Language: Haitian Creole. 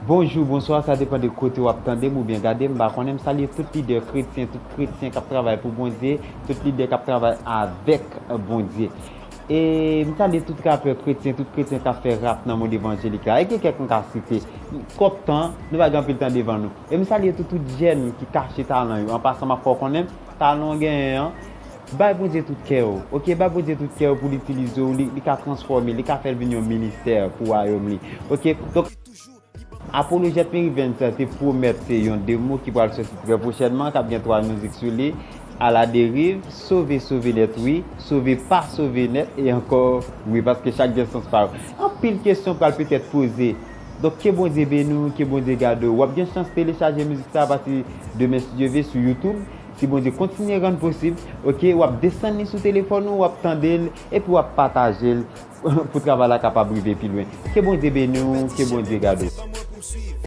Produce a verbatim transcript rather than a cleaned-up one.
Bonjou, bonswa, sa depann de kote w ap tande m oubyen gade m. M pa konnen, m salye tout lidè kretyen, tout kretyen k ap travay pou Bondye, tout lidè k ap travay avèk Bondye. E m salye tout rapè kretyen, tout kretyen k ap fè rap nan mond evanjelik la. E gen kèk m ka site. Twòp tan, nou pa gen anpil tan devan nou. E m salye tout, tout jèn ki kache talan yo. An pasan, m ap fè w konnen, talan w genyen an, bay Bondye tout kè w, oke? Bay Bondye tout kè w pou l itilize w, li, li ka transfòme, li ka fè l vin yon ministè pou wayòm li, oke? Donk, Apollo Jet Meriven te pwomèt se yon demo ki pral sòti trè pwochènman, k ap gen twa mizik sou li, A la dérive, Sove, Sove Nèt, wi, Sove, Pa Sove Nèt, e ankò, wi, paske chak gen sans pa yo. Anpil kesyon pral petèt poze. Donk, ke Bondye beni w, ke Bondye gade w. W ap gen chans telechaje mizik sa a apati demen, si Dye ve, sou YouTube. Si Bondye kontinye rann posib, oke, w ap desann li sou telefòn ou, w ap tande l, epi w ap pataje l pou travay la kapab rive pi lwen. Ke Bondye beni w, ke Bondye gade w.